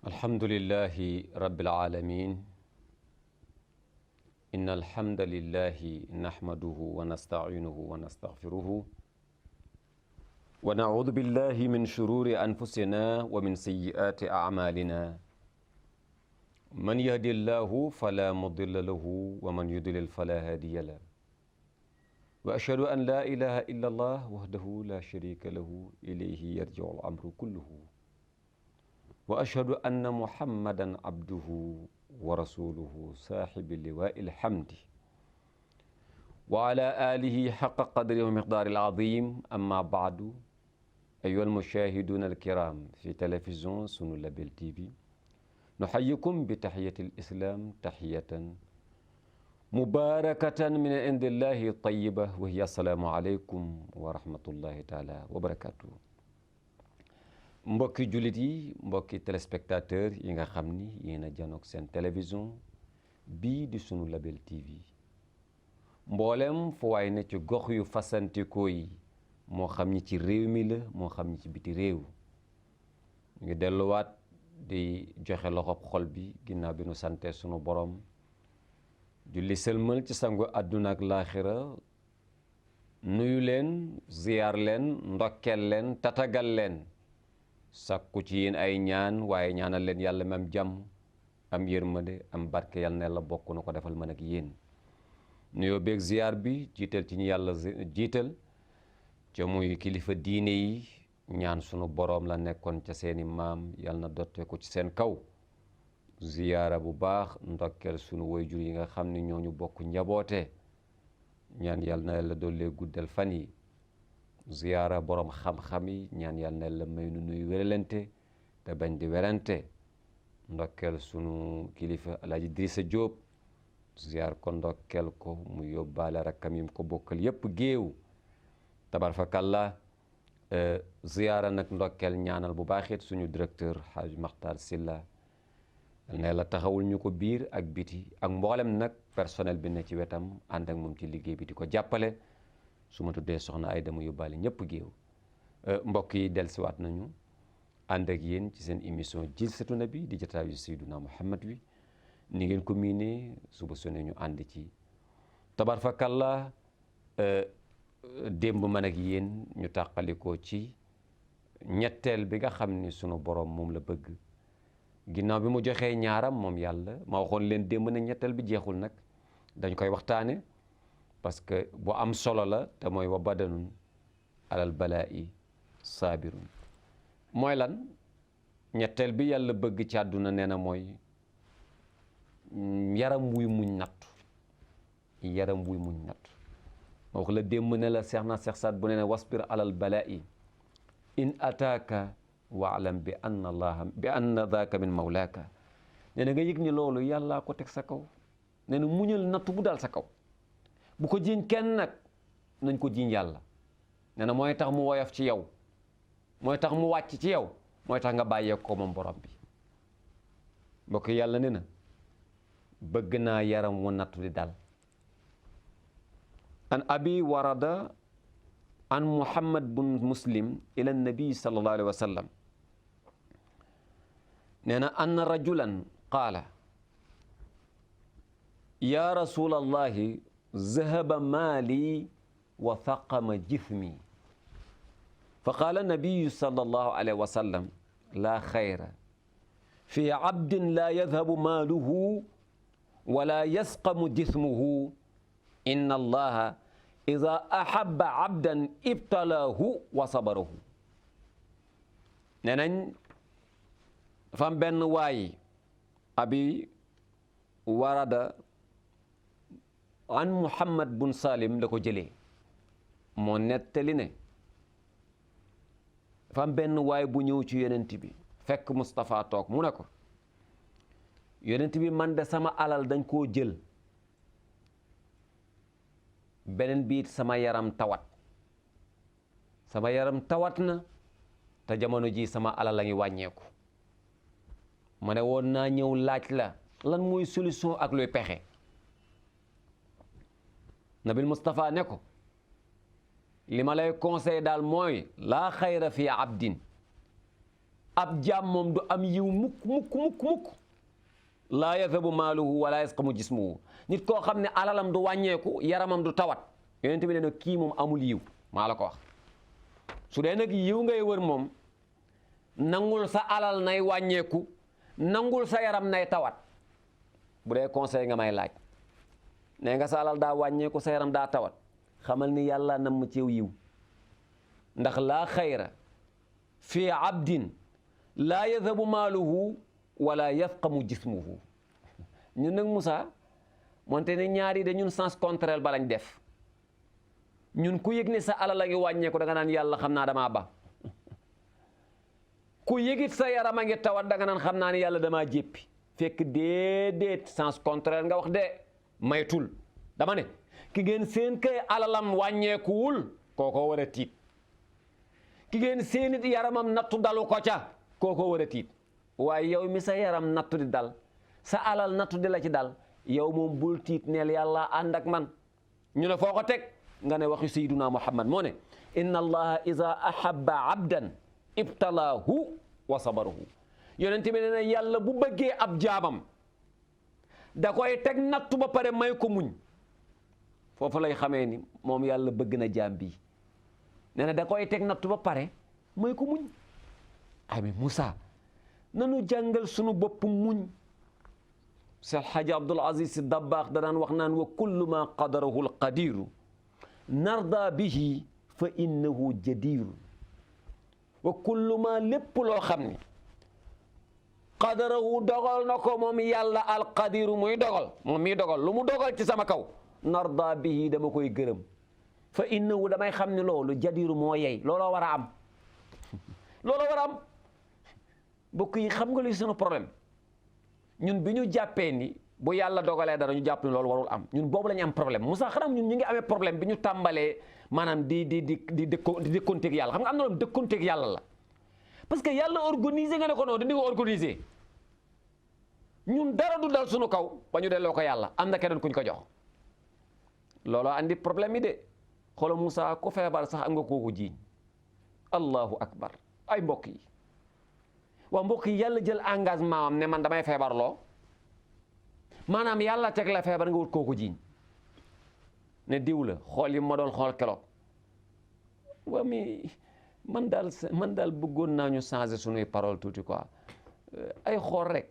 alhamdulillahi rabbil alamin inna alhamdulillahi nahmaduhu wa nasta'inuhu wa nastaghfiruhu wa na'udhu billahi min shururi anfusina wa min sayyiati a'malina man yahdihillahu fala mudilla lahu wa man yudlil fala hadiya lahu wa ashhadu an la ilaha illa allah wahdahu la sharika lahu ilayhi yarji'u al-amru kulluhu wa ashhadu anna muhammadan abduhu wa rasuluhu saahibi liwaa'il hamdi wa ala alihi haqqa qadrihi wa miqdaaril aziim amma ba'du ayyuhal mushaahiduuna al-kiraam fi télévision Sunu Label TV nuhayyikum bi tahiyyatil islaam tahiyatan mubaarakatan min indillahi tayyiba wa hiya assalaamu aleykum wa rahmatullahi taala wa barakaatuh. Mbokki jullit yi mbokki téléspectateur yi nga xam ni yéen a janook seen télévision bii di Sunu Label TV mboolem fu waay ne ci gox yu fasantikoo yi moo xam ñi ci réew mi la moo xam ñi ci biti réew ñu ngi delluwaat di joxe loxob xol bi ginnaaw bi nu sante sunu borom julli sëlmal ci sangu àdduna ak laaxira nuyu leen ziyaar leen ndokkeel leen tatagal leen sàkku ci yéen ay ñaan waaye ñaanal leen yàlla mam jàmm am yërmande am barke yàlla ne la bokk na ko defal mën ak yéen nuyoo beeg ziyaar bi jiital ci ñu yàlla jiital ca muy kilifa diine yi ñaan sunu boroom la nekkoon ca seeni maam yàlla na dotte ko ci seen kaw ziyaara bu baax ndokkeel sunu waajur yi nga xam ni ñooñu bokk njaboote ñaan yàlla na la dollee guddal fan yi ziyaara boroom xam-xam yi ñaan yàlla na la may nu nuy wéralante te bañ di werante ndokkeel sunu kilifa Alaaji Idrissa Diop ziyaar ko ndokkeel ko mu yóbbaale rakkam yi ko bokkal yépp géew tabarfakallah ziyaara nag ndokkeel ñaanal bu baaxit suñu directeur Hadj Makhtar Silla ne la taxawul ñu ko biir ak biti ak mboolem nag personnel bi ne ci wetam ànd ak moom ci liggéey bi di ko jàppale su ma tuddee soxna ay dama yóbbaale ñëpp géew mbokk yi dellusiwaat nañu ànd ak yéen ci seen émission Jilsatu Nabi di jataayu Seyduna Muhammad wi ni ngeen ko miinee suba su ne ñu ànd ci tabarfakallah démb man ak yéen ñu tàqalikoo ci ñetteel bi nga xam ni sunu borom moom la bëgg ginnaaw bi mu joxee ñaaram moom yàlla ma waxoon leen démb na ñetteel bi jeexul nag dañ koy waxtaane parce que bu am solo la te mooy wa badanun alal balaa'i saabirun mooy lan ñetteel bi yàlla bëgg ci àdduna nee na mooy yaram wuy muñ nattu yaram wuy muñ nattu ma wax la démb ne la seex na seex saat bu ne ne wasbir alal balaa'i in ataaka waalam bi anna allaha bi anna daaka min mawlaaka nee na nga yëg ni loolu yàllaa ko teg sa kaw nee na muñal nattu bu daal sa kaw bu ko jiiñ kenn nag nañ ko jiiñ yàlla nee na mooy tax mu woyof ci yow mooy tax mu wàcc ci yow mooy tax nga bàyyee ko moom borom bi mbokk yàlla ne na bëgg naa yaram wu nattu di dal an abi warada an muhammad bun muslim ila nabi sallallahu alayhi wa sallam nee na anna rajulan qaala ya rasulallahi zahaba maali wa thaqama jismi fa qaala nabiyu sallallahu alayhi wa sallam laa xayra fi abdin laa yadhabu maaluhu wala yasqamu jismuhu inna allaha ida ahabba abdan ibtalaahu wa sabarahu nee nañ dafa am benn waay abi warada an muhammad bun salim la ko jëlee moo nettali ne dafa am benn waay bu ñëw ci yonent bi fekk Moustapha toog mu ne ko yonent bi man de sama alal dañ koo jël beneen biit sama yaram tawat na te jamono ji sama alal la ngi wàññeeku ma ne woon naa ñëw laaj la lan mooy solution ak luy pexe nabil Moustapha ne ko li ma lay conseil daal mooy laa xayra fi abdin ab jaam moom du am yiw mukk laa yadhabu maaluhu wala yasqamu jismuhu nit koo xam ne alalam du wàññeeku yaramam du tawat yonent bi ne nag kii moom amul yiw maa la ko wax su dee nag yiw ngay wër moom nangul sa alal nay wàññeeku nangul sa yaram nay tawat bu dee conseil nga may laaj nee nga sa alal daa wàññeeku sa yaram daa tawat xamal ni yàlla nam ci yiw ndax laa xayra fi abdin laa yadhabu maaluhu wala yafqamu jismuhu ñun nag Moussa moonte ne ñaari de ñun sens contraire ba lañ def ñun ku yëg ne sa alal a ngi wàññeeku da nga naan yàlla xam naa damaa ba ku yëgit sa yaram a ngi tawat da nga naan xam naa ne yàlla damaa jéppi fekk déedéet sens contraire nga wax de maytul dama ne ki ngeen seen kay alalam wàññeekuwul kooko war a tiit ki ngeen seenit yaramam nattu dalu ko ca kooko war a tiit waaye yow mi sa yaram nattu di dal sa alal nattu di la ci dal yow moom bul tiit neel yàlla ànd ak man ñu ne foo ko teg nga ne waxi sayyiduna Muhammad moo ne inna allaha iza ahabba abdan ibtalaahu wa sabarahu yonent bi ne yàlla bu bëggee ab jaamam da koy teg nattu ba pare may ko muñ foofu lay xamee ni moom yàlla bëgg na jaam bi nee na da koy teg nattu ba pare may ko muñ ami Moussa nanu jàngal sunu bopp muñ Seex Xaaji Abdul Aziz Si Dabbaax da daan wax naan wa kullu ma qadarahu alqadiru narda bihi fa innahu jadiru wa kullu ma lépp loo xam ni qadarahu dogal na ko moom yàlla alqadiru muy dogal moom miy dogal lu mu dogal ci sama kaw narda bihi dama koy gërëm fa innahu damay xam ni loolu jadiru moo yey looloo war a am looloo war a am mbokk yi xam nga luy sunu problème ñun bi ñu jàppee ni bu yàlla dogalee dara ñu jàpp ni loolu warul am ñun boobu la ñu am problème Moussa xanaa ñun ñu ngi amee problème bi ñu tàmbalee maanaam di dëkkonteeg yàlla xam nga am na loolu dëkkonteeg yàlla la parce que yàlla organisé nga ne ko noonu dañu ko organisé ñun dara du dal sunu kaw ba ñu delloo ko yàlla am na keneen kuñ ko jox looloo andi problème yi de xoolal Moussa ku feebar sax am nga kooku jiiñ allahu akbar ay mbokk yi waa mbokk yi yàlla jël engagement am ne man damay feebarloo maanaam yàlla teg la feebar nga wut kooku jiiñ ne diw la xool yi ma doon xool keroog waa mi man daal bëggoon naa ñu changer sunuy parole tuuti quoi ay xool rek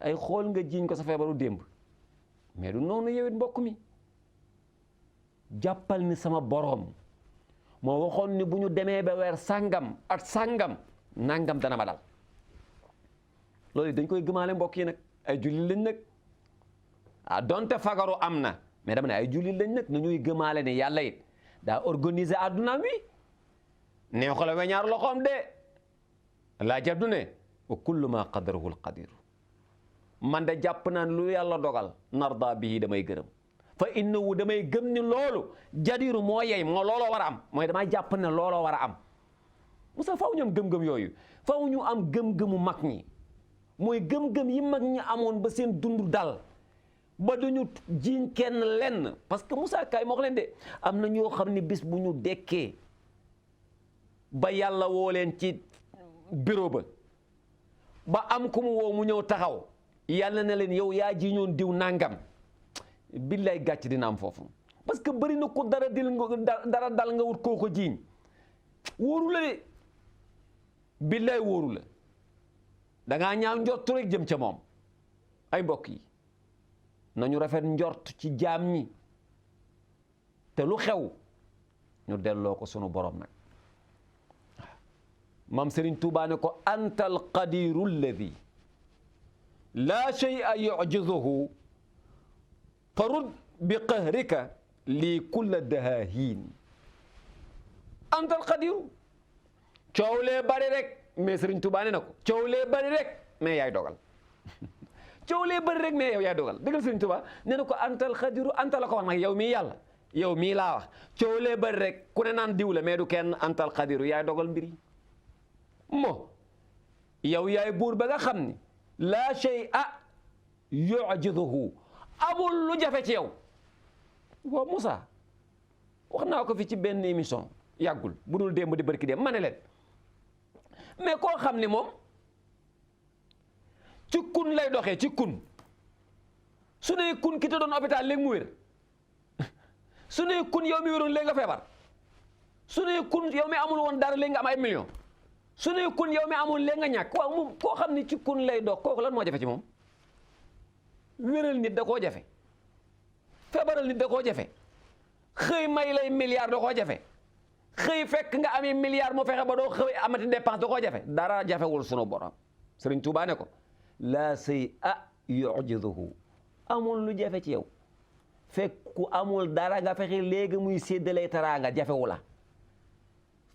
ay xool nga jiiñ ko sa feebaru démb mais du noonu yowit mbokk mi jàppal ni sama boroom moo waxoon ni bu ñu demee ba weer sàngam at sàngam nangam dana ma dal loolu dañ koy gëmaale mbokk yi nag ay jullit lañ nag donte fagaru am na mais dama ne ay jullit lañ nag nañuy gëmaale ne yàlla it daa organiser addunaam wi nee ko la weñaar loxoom de laa jabdu ne wa kullu ma qadarahu alqadiru man de jàpp naan lu yàlla dogal narda bihi damay gërëm fa innahu damay gëm ni loolu jadiru moo yey moo looloo war a am mooy damay jàpp ne looloo war a am Moussa faaw ñu am gëm-gëm yooyu faaw ñu am gëm-gëmu mag ñi mooy gëm-gëm yi mag ñi amoon ba seen dund dal ba duñu jiiñ kenn lenn parce que Moussa kaay moo wax leen de am na ñoo xam ne bis bu ñu dekkee ba yàlla woo leen ci bureau ba am ku mu woo mu ñëw taxaw yàlla na leen yow yaa jiiñoon diw nangam billaay gàcc dina am foofu parce que bëri na ko dara dal nga wut koo ko jiiñ wóoru la de billaay wóoru la da ngaa ñaaw njort rek jëm ca moom ay mbokk yi nañu rafet njort ci jaam ñi te lu xew ñu delloo ko sunu borom nag maam Serigne Touba ne ko anta alqadiru alladi laa shay'a yu'jizuhu farud bi qahrika lii kulla dahahiin anta alqadiru coow lee bari rek mais Serigne Touba ne na ko coow lee bari rek mais yaay dogal coow lee bari rek mais yow yaay dogal dëggal Serigne Touba ne na ko anta alqadiru anta la ko wax nag yow mii yàlla yow mii laa wax coow lee bari rek ku ne naan diw la mais du kenn anta alqadiru yaay dogal mbir yi mo yow yaay buur ba nga xam ni laa shay'a yu'jizuhu amul lu jafe ci yow waaw Moussa wax naa ko fi ci benn émission yàggul bu dul démb di barki dem ma ne leen mais koo xam ne moom ci kun lay doxee ci kun su ne kun ki te doon hôpital léegi mu wér su ne kun yow mi wéroon léegi nga feebar su ne kun yow mi amul woon dara léegi nga am ay millions su ne kun yow mi amul léegi nga ñàkk waaw moom koo xam ne ci kun lay dox kooku lan moo jafe ci moom wéral nit da koo jafe feebaral nit da koo jafe xëy may lay milliard da koo jafe xëy fekk nga amee milliard moo fexe ba doo xëy amati dépense da koo jafe dara jafewul sunu borom Sëriñ Tuubaa ne ko laa say a yujizuhu amul lu jafe ci yow fekk ku amul dara nga fexe léegi muy séddale teraanga jafewu la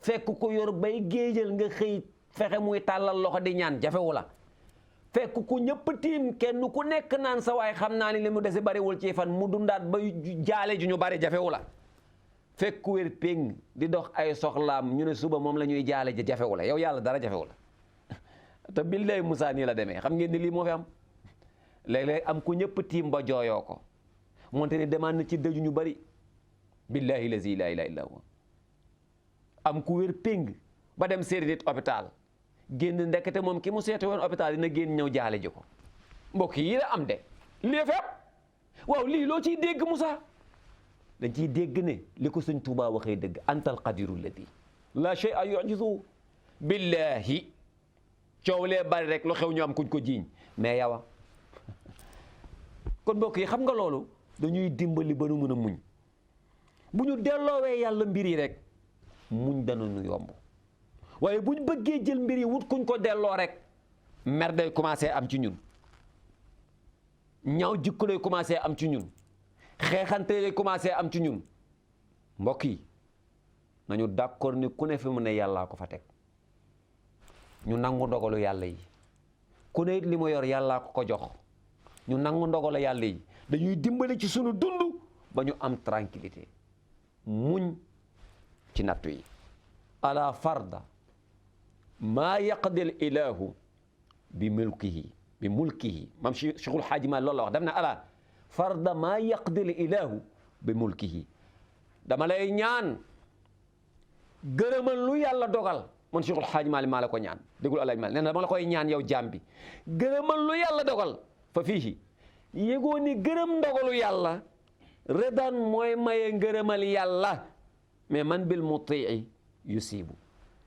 fekk ku yor bay géejal nga xëy fexe muy tàllal loxo di ñaan jafewu la fekk ku ñëpp tiim kenn ku nekk naan sa waay xam naa ni li mu dese bariwul ci fan mu dundaat ba jaale ju ñu bari jafewu la fekk ku wér péng di dox ay soxlaam ñu ne suba moom la ñuy jaale ji jafewu la yow yàlla dara jafewu la te billahi Moussa nii la demee xam ngeen ni lii moo fi am léeg-léeg am ku ñëpp tiim ba jooyoo ko moonte ni demaan na ci dëju ñu bari billahi lazi la ilaha illa huwa am ku wér péng ba dem seeti nit hôpital génn ndekete moom ki mu seete woon hôpital dina génn ñëw jaale ji ko mbokk yi la am de lii fi am waaw lii loo ciy dégg Moussa dañ ciy dégg ne li ko sëñ Tuubaa waxee dëgg antal qadiru alladi la shay'a yu'jizu billahi coow lee bari rek lu xew ñu am kuñ ko jiiñ mais yawa kon mbokk yi xam nga loolu dañuy dimbali ba nu mën a muñ bu ñu delloowee yàlla mbir yi rek muñ dana nu yomb waaye bu ñu bëggee jël mbir yi wut kuñ ko delloo rek mer day commencé am ci ñun ñaaw jikko lay commencé am ci ñun xeexante lay commencé am ci ñun mbokk yi nañu d'accord ni ku ne fi mu ne yàllaa ko fa teg ñu nangu ndogalu yàlla yi ku ne it li mu yor yàllaa ko ko jox ñu nangu ndogalu yàlla yi dañuy dimbali ci sunu dund ba ñu am tranquillité muñ ci nattu yi ala farda maa yaqdil ilahu bi mulkihi mam Cheikhul Haaji Maalik loolu la wax daf na ala farda maa yaqdil ilahu bi mulkihi dama lay ñaan gërëmal lu yàlla dogal man Cheikhul Haaji Maalik maa la ko ñaan déggul Alaaji Maalik nee na dama la koy ñaan yow jaam bi gërëmal lu yàlla dogal fa fiihi yégoo ni gërëm ndogalu yàlla redan mooy maye ngërëmal yàlla mais man bil mutii yusibu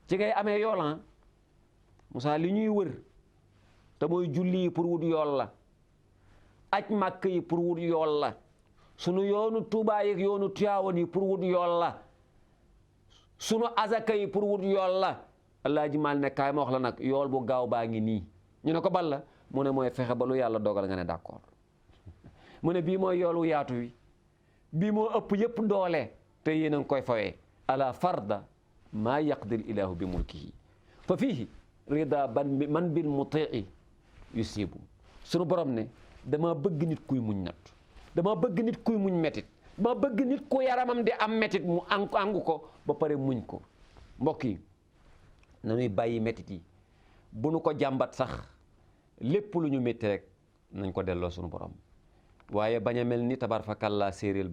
ci ngay amee yoolan Moussa li ñuy wër te mooy julli yi pour wut yool la aj màkk yi pour wut yool la sunu yoonu Tuubaa yeeg yoonu Tiwaawan yi pour wut yool la sunu azaka yi pour wut yool la Alaaji Maalik ne kaay ma wax la nag yool bu gaaw baa ngi nii ñu ne ko bal la mu ne mooy fexe ba lu yàlla dogal nga ne d'accord mu ne bii mooy yoolu yaatu wi bii moo ëpp yëpp doole te yéen a ngi koy fawee ala farda maa yaqdil ilahu bi mulkihi fa fiihi rida man bil mutii yusibu sunu borom ne dama bëgg nit kuy muñ nat dama bëgg nit kuy muñ metit dama bëgg nit ku yaramam di am metit mu angu ko ba pare muñ ko mbokk yi nañuy bàyyi metit yi bu nu ko jàmbat sax lépp lu ñu métti rek nañ ko delloo sunu borom waaye bañ a mel ni tabar fa kàllaa séeréel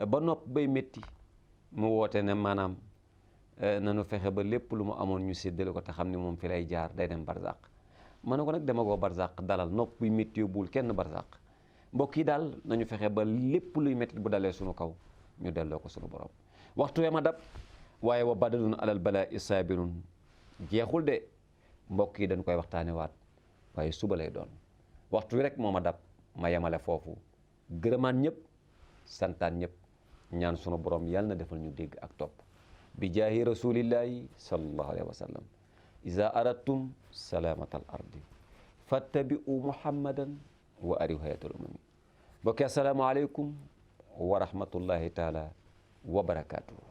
ba nopp bay métti mu woote ne maanaam nanu fexe ba lépp lu mu amoon ñu séddale ko te xam ne moom fi lay jaar day dem barzaq ma ne ko nag demagoo barzaq dalal nopp buy métti yóbbuwul kenn barzaq mbokk yi daal nañu fexe ba lépp luy métti bu dalee sunu kaw ñu delloo ko sunu borom waxtu we ma dab waaye wa badalun alal balaa isaabirun jeexul de mbokk yi dañ koy waxtaane waat waaye suba lay doon waxtu wi rek moo ma dab ma yemale foofu gërëmaan ñëpp santaan ñëpp ñaan sunu borom yàlla na defal ñu dégg ak topp bi jaahi rasulillahi sallallahu alayhi wa sallam iza aradtum salamata al ardi fattabi'u muhammadan wa ariw hayatal umami mbokki assalaamu aleykum wa rahmatullahi taala wa barakatuhu